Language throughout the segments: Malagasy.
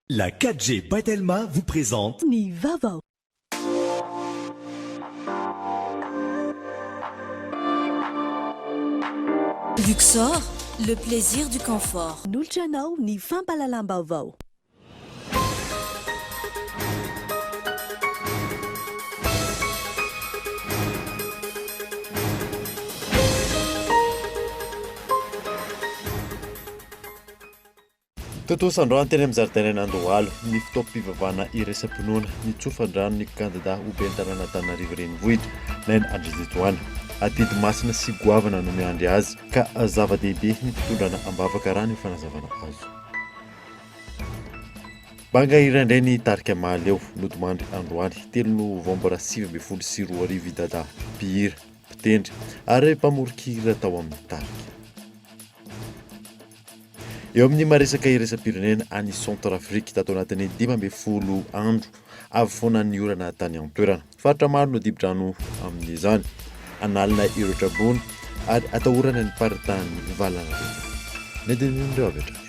La 4G by Telma vous présente. Ny vaovao. Luxor, le plaisir du confort. Nolotra anao ny fampahalalam-baovao. Tontosa androany teny amin'ny zaridainan'Andohalo ny fotoam-pivavahana iraisam-pinoana nitsofan-drano ny kandida ho ben'ny tanàn'Antananarivo Renivohitra, Naina Andriantsitohaina. Adidy masina sy goavana no miandry azy ka zava-dehibe ny fitondrana am-bavaka raha ny fanazavana azo. Banga iray indray ny tarika Mahaleo, nodimandry androany 3 novambra 2019 i Dada, mpihira, mpitendry ary mpamoron-kira tao amin'ny tarika. Eo amin'ny maha-resaka iraisam-pirenena any Centrafrique tato anatin'ny 15 andro avy foana ny orana tany an-toerana. Faritra maro no dibo-drano amin'izany. An'alina ireo traboina ary atahorana ny paritahan'ny valanaretina. Ny andinindin'ireo avy hatrany ary.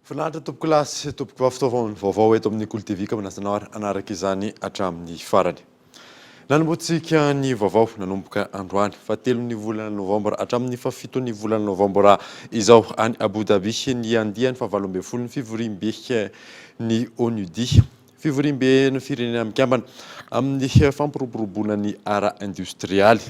Finaritra tompokolahy sy tompokovavy fitaovana vaovao eto amin'ny Kolo TV ka manasa anao ary hanaraka izany hatramin'ny farany. Nanombohantsika ny vaovao nanomboka androany fahatelon'ny volana novambra hatramin'ny fahafiton'ny volana novambra izao any Abu Dhabi ny andiany fahavalo ambin'ny folo ny fivoriambe ny ONUDI. Fivoriamben'ny Firenena Mikambana amin'ny fampiroboroboana ny ara-indostrialy.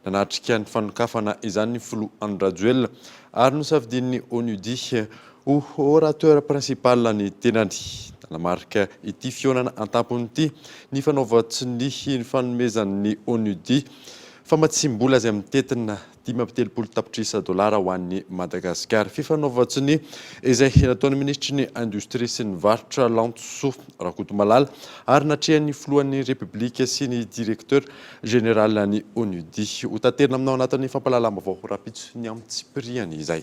Nanatrika ny fanokafana izany ny Filoha Andry Rajoelina ary nosafidian'ny ONUDI ho orateur principal ny tenany. Nanamarika ity fihaonana an-tampony ity ny fanaovan-tsonia ny fanomezan'ny ONUDI famatsiam-bola izay mitentina 35 tapitrisa dolara ho an'i Madagasikara. Fifanaovan-tsonia izay nataon'ny minisitry ny Indostria sy ny Varotra, Lantosoa Rakotomalala, ary natrehan'ny filohan'ny Repoblika sy ny Directeur Général ny ONUDI. Hotaterina aminao anatin'ny fampahalalam-baovao rahampitso ny antsipiriany izay.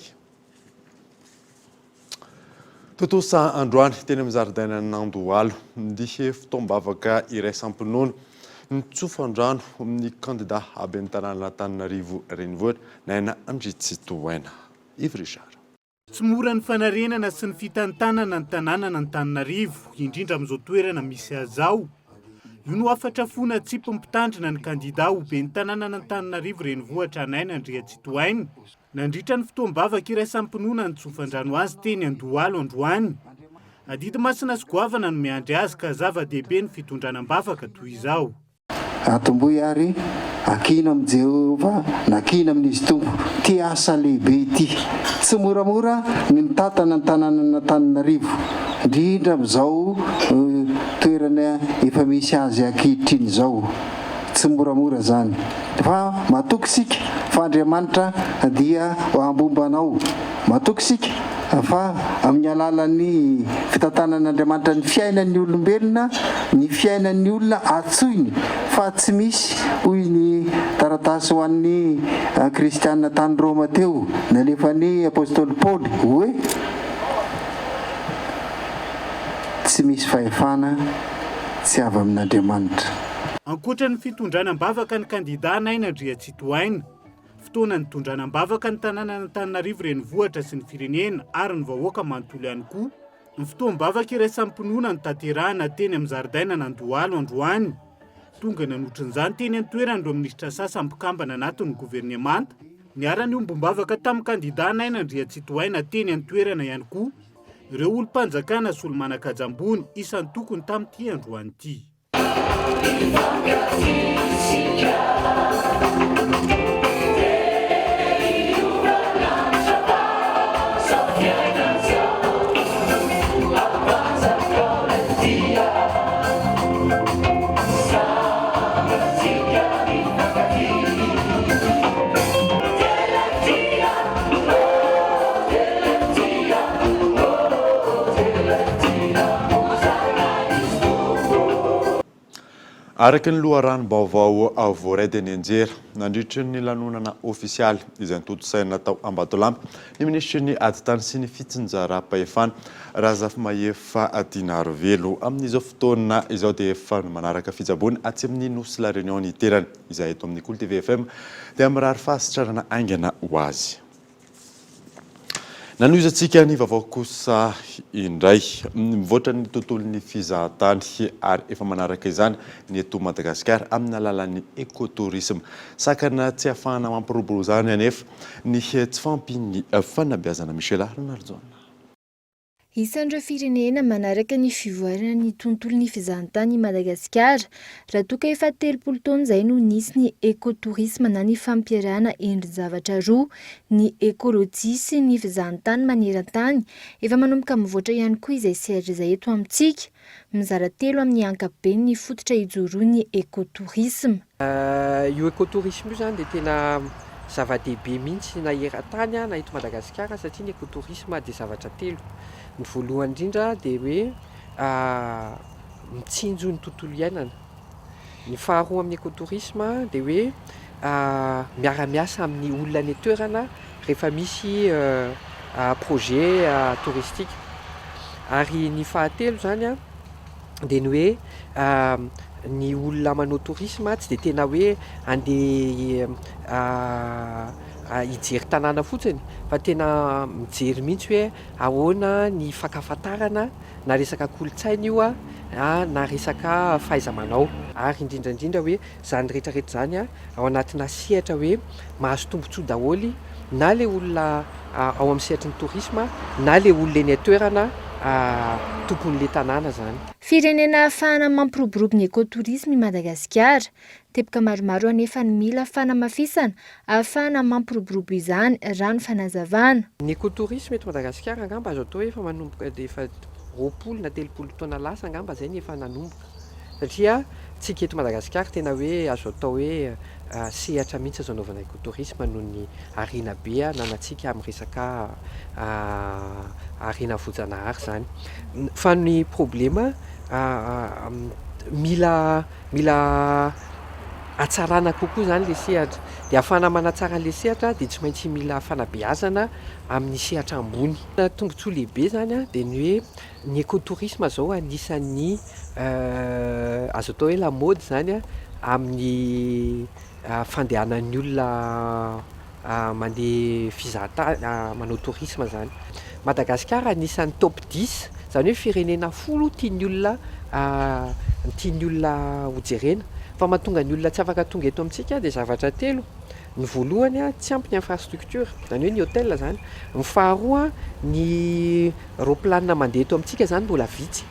Tontosa androany teny amin'ny zaridainan'Andohalo ny fotoam-bavaka iraisam-pinoana nitsofan-drano ny kandida ben'ny tanànan'Antananarivo Renivohitra, Naina Andriantsitohaina. Yves Richard. Tsy mora ny fanarenana sy ny fitantanana ny tanànan'Antananarivo, indrindra amin'izao toerana misy azy izao. Io no hafatra fo natsipin'ny mpitandrina ny kandida ho ben'ny tanànan'Antananarivo Renivohitra Naina Andriantsitohaina. Nandritra ny fotoam-bavaka iraisam-pinoana nitsofan-drano azy teny Andohalo androany. Adidy masina sy goavana no miandry azy ka zava-dehibe ny fitondrana am-bavaka toy izao. Atombohy ary ankino amin'i Jehovah na ankino amin'Izy Tompo ity asa lehibe ity. Tsy moramora ny mitantana ny tanànan'Antananarivo, indrindra amin'izao toerana efa misy azy ankehitriny izao. Tsy moramora izany. Fa matoky isika fa Andriamanitra dia hambomba anao. Matoky isika fa amin'ny alalan'ny fitantanan'Andriamanitra ny fiainan'ny olombelona, ny fiainan'ny olona antsoiny fa tsy misy, hoy ny taratasy ho an'ny kristiana tany Roma teo nalefan'ny apostoly Paoly hoe, Tsy misy fahefana tsy avy amin'Andriamanitra. Ankoatra ny fitondrana am-bavaka ny kandidà Naina Andriantsitohaina. Fotoana nitondrana am-bavaka ny tanànan'Antananarivo renivohitra sy ny firenena ary ny vahoaka manontolo ihany koa ny fotoam-bavaka iraisam-pinoana notanterahina teny amin'ny zaridainan'Andohalo androany. Tonga nanotrona izany teny an-toerana ireo minisitra sasany mpikambana anatin'ny governemanta. Niara-niombom-bavaka tamin'ny kandidà Naina Andriantsitohaina teny an-toerana ihany koa ireo olom-panjakana sy olo-manan-kaja ambony isan-tokony tamin'ity androany ity. Araka ny loharanom-baovao voaray dia nianjera nandritra ny lanonana ofisialy izay notontosaina tao Ambatolampy ny minisitry ny ady tany sy ny fitsinjaram-pahefana, Razafimahefa Dinarivelo. Amin'izao fotoana izao dia efa manaraka fitsaboana atsy amin'ny Nosy La Réunion ny tenany. Izahay eto amin'ny Kolo TV FM dia mirary fahasitranana haingana ho azy. Nanohizantsika ny vaovao kosa indray. Mivoatra ny tontolon'ny fizahantany ary efa manaraka izany ny eto Madagasikara amin'ny alalan'ny écotourisme. Sakana tsy ahafahana mampiroborobo izany anefa ny tsy fahampian'ny fanabeazana. Michela Ranarijaona. Isan'ireo firenena manaraka ny fivoaran'ny tontolon'ny fizahantany i Madagasikara. Raha toa ka efa 30 taona izay no nisy ny écotourisme na ny fampiarahana endri-javatra roa, ny ekolojia sy ny fizahantany maneran-tany, efa manomboka mivoatra ihany koa izay sehatra izay eto amintsika. Mizara telo amin'ny ankapobeny ny fototra ijoroan'ny écotourisme. Io écotourisme io izany dia tena zava-dehibe mihitsy na eran-tany na eto Madagasikara satria ny écotourisme dia zavatra telo. Ny voalohany indrindra dia hoe mitsinjo ny tontolo iainana. Ny faharoa amin'ny écotourisme dia hoe miara-miasa amin'ny olona any an-toerana rehefa misy projet touristique. Ary ny fahatelo izany dia ny hoe ny olona manao tourisme tsy dia tena hoe handeha hijery tanàna fotsiny fa tena mijery mihitsy hoe ahoana ny fankafantarana na resaka kolontsaina io na resaka fahaiza-manao. Ary indrindra indrindra hoe izany rehetra rehetra izany ao anatina sehatra hoe mahazo tombontsoa daholo na ilay olona ao amin'ny sehatry ny tourisme na ilay olona eny an-toerana tompon'ilay tanàna izany. Firenena ahafahana mampiroborobo ny écotourisme i Madagasikara. Teboka maromaro anefa no mila fanamafisana ahafahana mampiroborobo izany, raha ny fanazavana. Ny écotourisme eto Madagasikara angamba azo atao hoe efa manomboka dia efa 20 na 30 taona lasa angamba izay no efa nanomboka satria tsika eto Madagasikara tena hoe azo atao hoe sehatra mihitsy azo anaovana écotourisme noho ny harena be ananantsika amin'ny resaka harena voajanahary izany. Fa ny problema mila mila hatsarana kokoa izany ilay sehatra. Dia ahafahana manatsara an'ilay sehatra dia tsy maintsy mila fanabeazana amin'ny sehatra ambony. Tombontsoa lehibe izany dia ny hoe ny écotourisme izao anisan'ny azo atao hoe lamaody izany amin'ny fandehanan'ny olona mandeha fizahantany, manao tourisme izany. Madagasikara anisan'ny top dix, izany hoe firenena folo tian'ny olona tian'ny olona hojerena. Fa mahatonga ny olona tsy afaka tonga eto amintsika dia zavatra telo, ny voalohany tsy ampy ny infrastructure, izany hoe ny hotel izany. Ny faharoa ny roplanina mandeha eto amintsika izany mbola vitsy.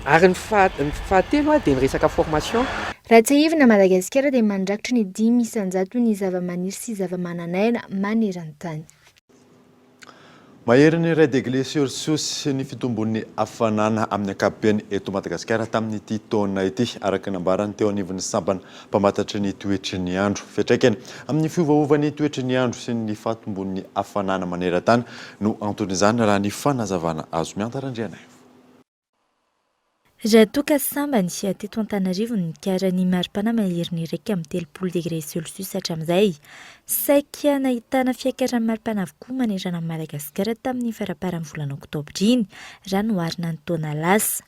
Ary ny fahatelo dia ny resaka formation. Raha tsiahivina, Madagasikara dia mandrakitra ny 5% ny zavamaniry sy zavamananaina maneran-tany. Maherin'ny iray degré celsius ny fitombon'ny hafanana amin'ny ankapobeny eto Madagasikara tamin'ity taona ity, araka ny nambaran'ny teo anivon'ny sampana mpamantatry ny toetry ny andro. Fiantraikany amin'ny fiovaovan'ny toetry ny andro sy ny fahatombon'ny hafanana maneran-tany no anton'izany, raha ny fanazavana azo. Mianta Randrianaivo. Raha toa ka sambany teto Antananarivo ny nikaran'ny maripana maherin'ny 31 degré celsius hatramin'izay, saika nahitana fiakaran'ny maripana avokoa manerana an'i Madagasikara tamin'ny faramparan'ny volana oktobra iny, raha noharina ny taona lasa.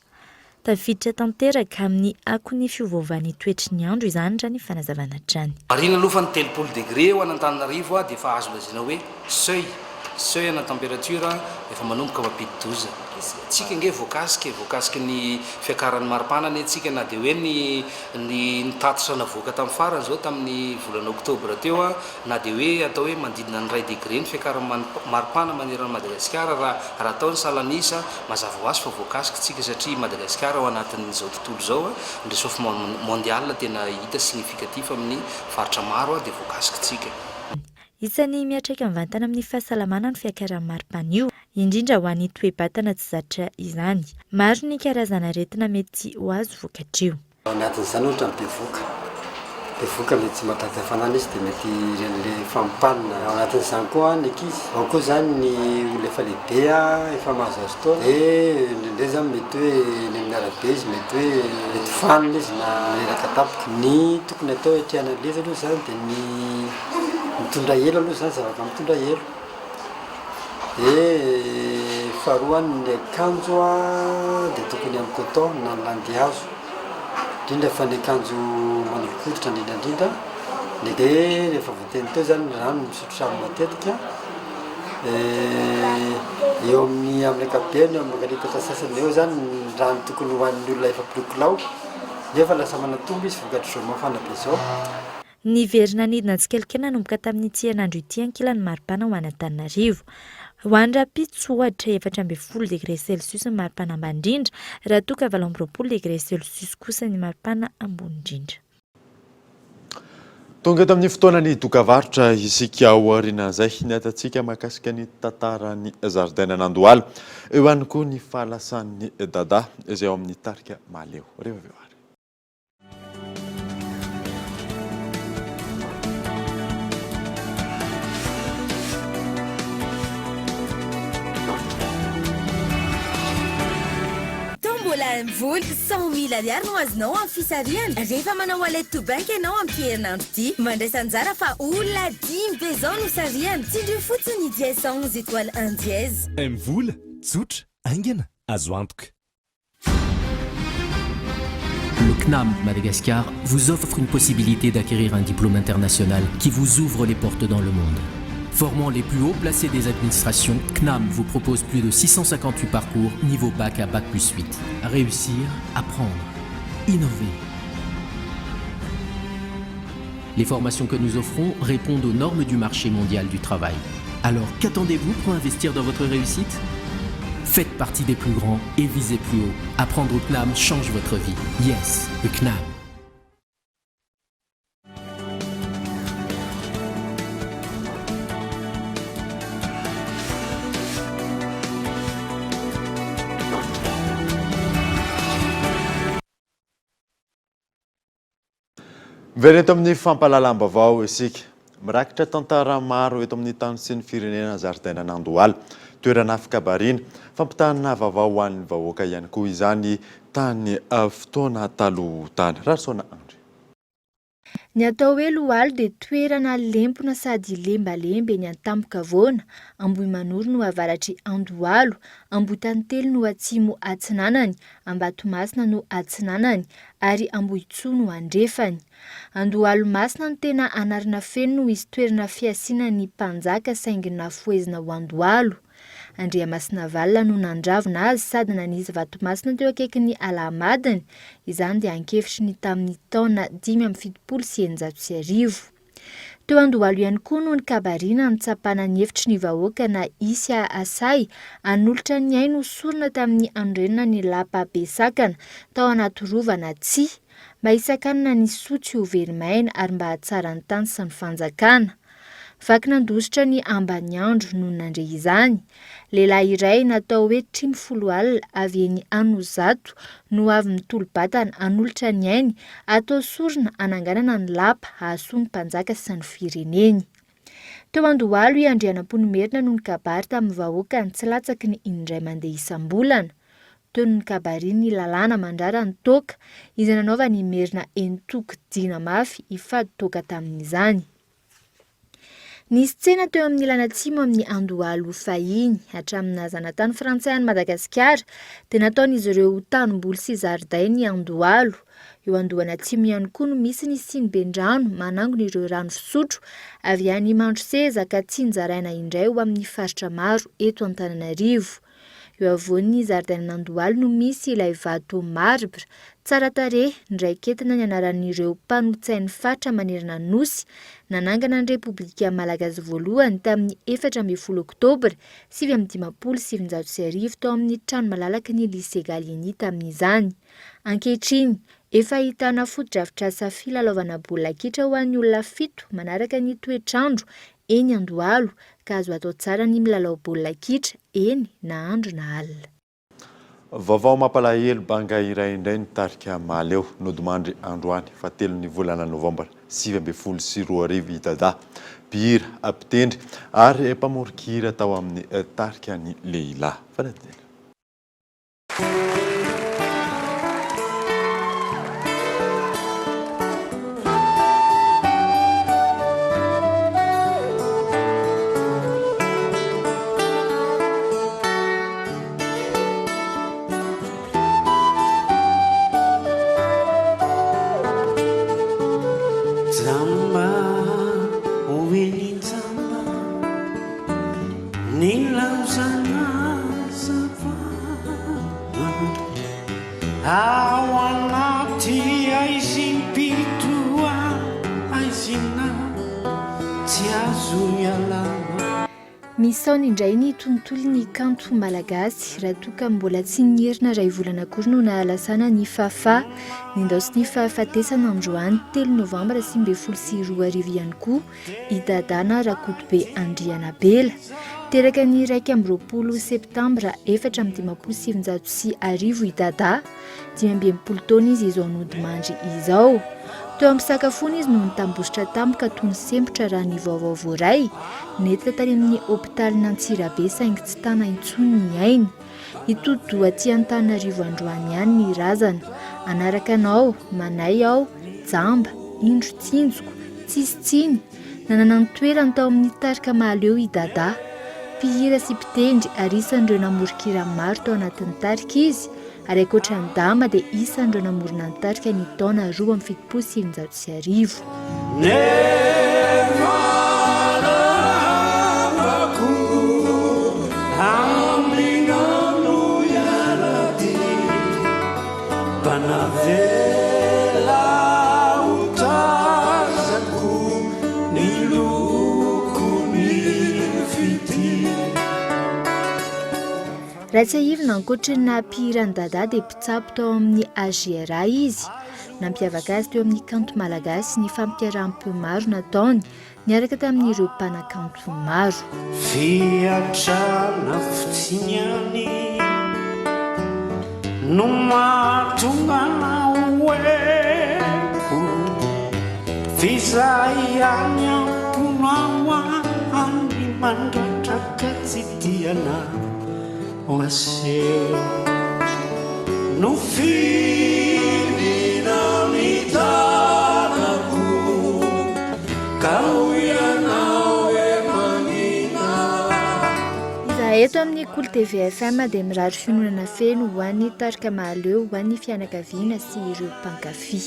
Tafiditra tanteraka amin'ny akon'ny fiovaovan'ny toetry ny andro izany raha ny fanazavana hatrany. Marihina aloha fa ny 30 degré ho an'Antananarivo dia efa azo lazaina hoe seuil, seuil ana température efa manomboka mampidi-doza. Tsika ange voakasika e, voakasiky ny fiakaran'ny maripana anie tsika na dia hoe ny ny tatitra navoaka tamin'ny farany izao tamin'ny volana oktobra teo na dia hoe atao hoe manodidina ny iray degré ny fiakaran'ny maripana manerana an'i Madagasikara raha raha atao ny salan'isa, mazava ho azy fa voakasika tsika satria i Madagasikara ao anatin'izao tontolo izao, ny réchauffement mondial tena hita significatif amin'ny faritra maro dia voakasika tsika. Isan'ny miantraika mivantana amin'ny fahasalamana ny fiakaran'ny maripana io, indrindra ho an'ny toe-batana tsy zatra izany. Maro ny karazan'aretina mety ho azo vokatr'io. Ao anatin'izany ohatra ny bevoka. Bevohoka mety tsy mahatanty hafanana izy dia mety ireny le fampanina. Ao anatin'izany koa ny ankizy, ao koa izany ny olona efa lehibe efa mahazoazo taona dia indraindray izany mety hoe eny amin'ny arabe izy mety hoe mety fanina izy na reraka tampoka. Ny tokony atao hiatrehana an'ilay izy aloha izany dia ny mitondra elo aloha izany, zavatra mitondra elo. Dia faharoa ny akanjo dia tokony amin'ny coton na ny landihazo, indrindra fa ny akanjo manolo-koditra indrindra indrindra. Dia rehefa voateny teo izany ny rano misotro rano matetika. Eo amin'ny amin'ny ankapobeny eo amin'ny litatra sasany eo izany ny rano tokony hohanin'ny olona 40 kilao nefa lasa manatombo izy vokatr'izao mafana be izao. Niverina nidina tsikelikely nanomboka tamin'ity herinandro ity ankilany maripana ho an'Antananarivo. Ho an'ny rahampitso, ohatra, 14 degre celsius ny maripana ambany indrindra, raha toa ka 28 degre celsius kosa ny maripana ambony indrindra. Tonga eto amin'ny fotoanan'ny dokavarotra isika aorianan'izay niatantsika mahakasika ny tantaran'ny zaridainan'Andohalo. Eo ihany koa ny fahalasan'ny Dada izay ao amin'ny tarika Mahaleo. Rehefa avy eo ary. Tombola MVola, 100 000 ariary no azonao amin'ny fisarihana rehefa manao wallet to bank ianao amin'ity herinandro ity. Mandraisa anjara fa olona dimy be izao no sarihana. Tsindrio fotsiny ny dièse 11 étoile 1 dièse. MVola, tsotra, haingana, azo antoka. Le CNAM de Madagascar vous offre une possibilité d'acquérir un diplôme international qui vous ouvre les portes dans le monde. Formant les plus hauts placés des administrations, CNAM vous propose plus de 658 parcours niveau bac à bac plus 8. Réussir, apprendre, innover. Les formations que nous offrons répondent aux normes du marché mondial du travail. Alors qu'attendez-vous pour investir dans votre réussite Faites partie des plus grands et visez plus haut. Apprendre au CNAM change votre vie. Yes, le CNAM. Miverina eto amin'ny fampahalalam-baovao isika. Mirakitra tantara maro eto amin'ny tany sy ny firenena zaridainan'Andohalo. Toerana fikabariana, fampitana vaovao ho an'ny vahoaka ihany koa izany tany fotoana taloha tany. Rarisaona Andry. Ny atao hoe Loalo dia toerana lempona sady lembalemba eny an-tampon-kavoana. Ambohimanoro no avaratr'i Andohalo, Ambohitantely no atsimo atsinanany, Ambatomasina no atsinanany ary Ambohitsoa no andrefany. Andohalomasina no tena anarana feno noho izy toerana fihasiana ny mpanjaka saingy nafohezina ho Andohalo. Andriamasinavalona no nandravona azy sady nanisy vatomasina teo akaikin'ny Alahamadiny, izany dia ankevitry ny tamin'ny taona 1675. Teo Andohalo ihany koa no nikabariana nitsapana ny hevitry ny vahoaka na hisy hahasahy hanolotra ny ainy ho sorona tamin'ny hanorenana ny lapa Besakana tao anaty rova na tsia, mba hisakanana ny soa tsy ho very maina ary mba hahatsara ny tany sy ny fanjakana. Vaky nandositra ny ambaniandro nony nandre izany. Lehilahy iray natao hoe Trimifoloalina avy eny Anosizato no avy mitolo-batana hanolotra ny ainy hatao sorona hananganana ny lapa hahasoa ny mpanjaka sy ny fireneny. Teo Andohalo i Andrianampoinimerina no nikabary tamin'ny vahoakany tsy latsaky ny indray mandeha isam-bolana. Teo no nikabariny ny lalàna mandrara ny toaka izay nanaovan'i Merina enin-toko dina mafy hifady toaka tamin'izany. Nisy tsena teo amin'ny ilany atsimo amin'ny Andohalo fahiny. Hatramin'ny naha zanatany frantsay an'i Madagasikara dia nataon'izy ireo ho tanimboly sy zaridaina i Andohalo. Eo Andohany atsimo ihany koa no misy ny siniben-drano manangona ireo rano fisotro avy any Mandroseza ka tsinjaraina indray ho amin'ny faritra maro eto Antananarivo. Eo afovoan'ny zaridainan'Andohalo no misy ilay vato marbre tsara tarehy niraiketina ny anaran'ireo mpanolotsain'ny faritra manerana ny Nosy nanangana ny Repoblika Malagasy voalohany tamin'ny 14 oktobra 1959 tao amin'ny trano malalaky ny Lycée Gallieni tamin'izany. Ankehitriny, efa ahitana fotodrafitrasa filalaovana baolina kitra ho an'ny olona fito manaraka ny toetr'andro eny Andohalo ka azo atao tsara ny milalao baolina kitra eny na andro na alina. Vaovao mampalahelo banga iray indray ny tarika Mahaleo nodimandry androany fahatelon'ny volana novambra 2019 i Dada, mpihira, mpitendry ary mpamoron-kira tao amin'ny tarika ny lehilahy. Fanadihadiana. Jamba oelinjamba nilaozana zava ao anaty aizim-pito aizina tsy azo ialana. Misaona indray ny tontolon'ny kanto malagasy raha toa ka mbola tsy nierina iray volana akory no nahalasana an'i Fafah. Nindaosin'ny fahafatesana androany telo novambra 2019 ihany koa i Dadana Rakotobe Andrianabela. Teraka ny 21 septambra 1954 i Dada. 65 taona izy izao nodimandry izao. Teo am-pisakafoana izy no nitambozotra tampoka toy ny sempotra raha ny vaovao voaray. Nentina tany amin'ny hopitalin'Antsirabe saingy tsy tana intsony ny ainy. Hitodi-doha aty Antananarivo androany ihany ny razana. Hanaraka anao, manay aho, jamba, indro tsinjoko, tsisy tsiny. Nanana ny toerany tao amin'ny tarika Mahaleo i Dada. Mpihira sy mpitendry ary isan'ireo namoron-kira maro tao anatin'ny tarika izy ary ankoatra an'i Dama dia isan'ireo namorona ny tarika ny taona 1972. Nefa lavako aminao no hiara-dia Mba navela ho tazako ny lokon'ny fitia. Raha tsiahivina, ankoatry ny naha mpihira an'i Dada dia mpitsabo tao amin'ny HJRA izy. Nampiavaka azy teo amin'ny kanto malagasy ny fampiaraham-peo maro nataony niaraka tamin'ireo mpanakanto maro. Fiatrana fotsiny ihany no mahatonga anao ho eo, f'izay any am-ponao any mandratra ka tsy Tiana ho aseho Nofinina ny tanako Ka hoy ianao hoe manina. Izahay eto amin'ny Kolo TV FM dia mirary fiononana feno ho an'ny tarika Mahaleo, ho an'ny fianakaviana sy ireo mpankafy.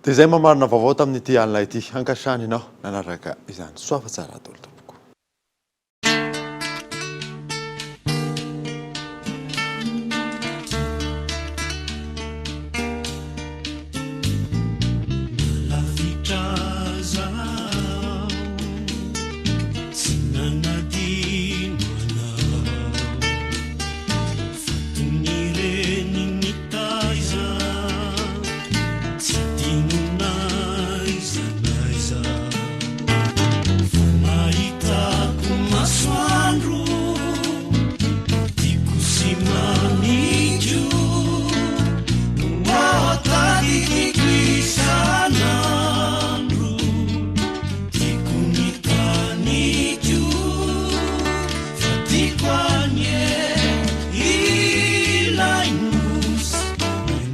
Dia izay mamarana vaovao tamin'ity alina ity. Ankasitrahana ianao nanaraka izany. Soava tsara daholo tompoko. Lavitra aza aho tsy nanadino anao Fa toy ny reny nitaiza Tsy adino n'aiza n'aiza Vao nahitako masoandro Tiako sy mamiko No tadidiko isan'andro Tiako ny taniko Fa tiako anie ilay nosy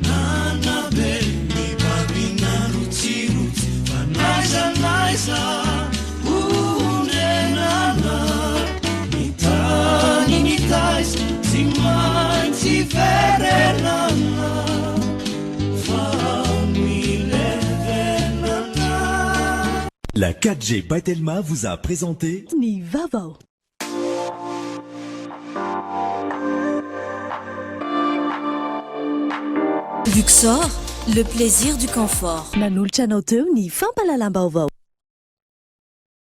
Nenana be mibabina rotsirotsy Fa n'aiza n'aiza honenana Ny tany nitaiza tsy maintsy hiverenana Fa milevenana. La 4G by Telma vous a présenté. Ny vaovao. Luxor, le plaisir du confort. Nanolotra anao teo ny fampahalalam-baovao.